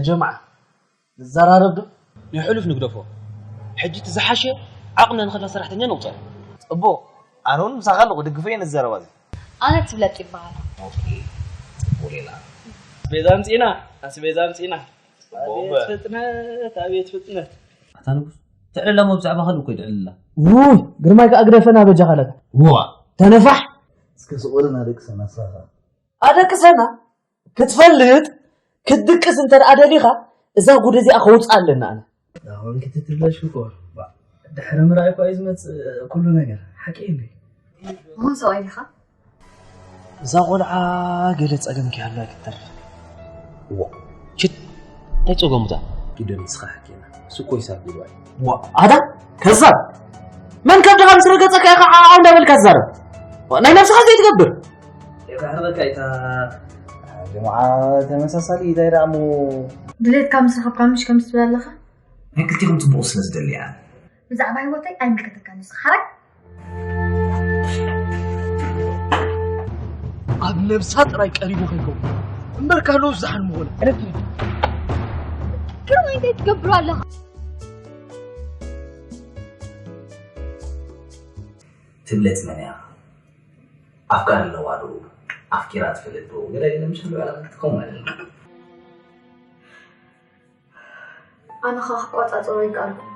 ጀምዓ ንዘራረብ ዶ? ንሕሉፍ ንግደፎ። ሕጂ እቲ ዝሓሸ ዓቕሚ ናይ ንኸፍላ ሰራሕተኛ ነውፀሉ። ፅቡቕ። ኣነ እውን ምሳኻ ኣለኹ፣ ድግፈ እየ ነዚ ዘረባ እዚ። ኣነ ትብለጥ ይበሃል። ኦኬ፣ ፅቡቕ ሌላ። ኣስቤዛ ኣምፂእና፣ ኣስቤዛ ኣምፂእና። ኣቤት ፍጥነት፣ ኣቤት ፍጥነት። ኣታ ንጉስ፣ ትዕልላ እሞ ብዛዕባኻ እኮ ይትዕልላ። ውይ፣ ግርማይ ከኣ ግደፈና በጃኻ ለካ። ዋ። ተነፋሕ። እስከ ስቕ በለና ደቅሰና ንስኻ። ኣደቅሰና ክትፈልጥ ክትድቅስ እንተ ደኣ ደሊኻ እዛ ጉድ እዚኣ ከውፅኣ ኣለና ኣነ። ኣሁን ክትትብለሽ እኮ። ባ-፣ ድሕሪ ምርኣይ እኮ እዩ ዝመጽእ ኩሉ ነገር። ሓቂ እዩ እንዴ? ኣሁን ሰብኣይ ዲኻ? እዛ ቆልዓ ገለ ጸገም ከይሃልዋ ኣይክተርፍን። ዋ። ሽት፣ እንታይ ጸገሙ እዛ? ኪዶ ንስኻ ሓኪና። እሱ እኮ ሂሳብ ጉባኤ። ዋ፣ ኣታ ከዛብ! መን ከብድኻ ምስ ረገጸካ ኢኻ ዓዓው እንዳበልካ ትዛረብ? ዋ፣ ናይ ነብስኻ ዘይትገብር? የጋሕርበካ ኢታ ጀምዓ ተመሳሳሊ ኢታ ደኣ እሞ። ድሌትካ ምስ ረኸብካ ምሽ ከም ትብል ኣለኻ? ናይ ክልቲኹም ጽቡቕ ስለ ዝደሊ እያ። ብዛዕባ ህይወተይ ኣይምልከተካን ንስኻ ሓራይ። ኣብ ነብሳ ጥራይ ቀሪቡ ከይከውን እምበር ካልኦት ዝሓልምዎ ነገር። ግርማይ እንታይ ትገብር ኣለኻ? ትብለጽ መን እያ? ኣፍቃሪ ኣለዋ ዶ? ኣፍቂራ ትፈልጥ ዶ? ገለ ገለ ምሽ ኣለዋ ክትከውን ማለት ነው። ኣነ ኸኣ ክቋጻጸሮ ኣይከኣልኩን።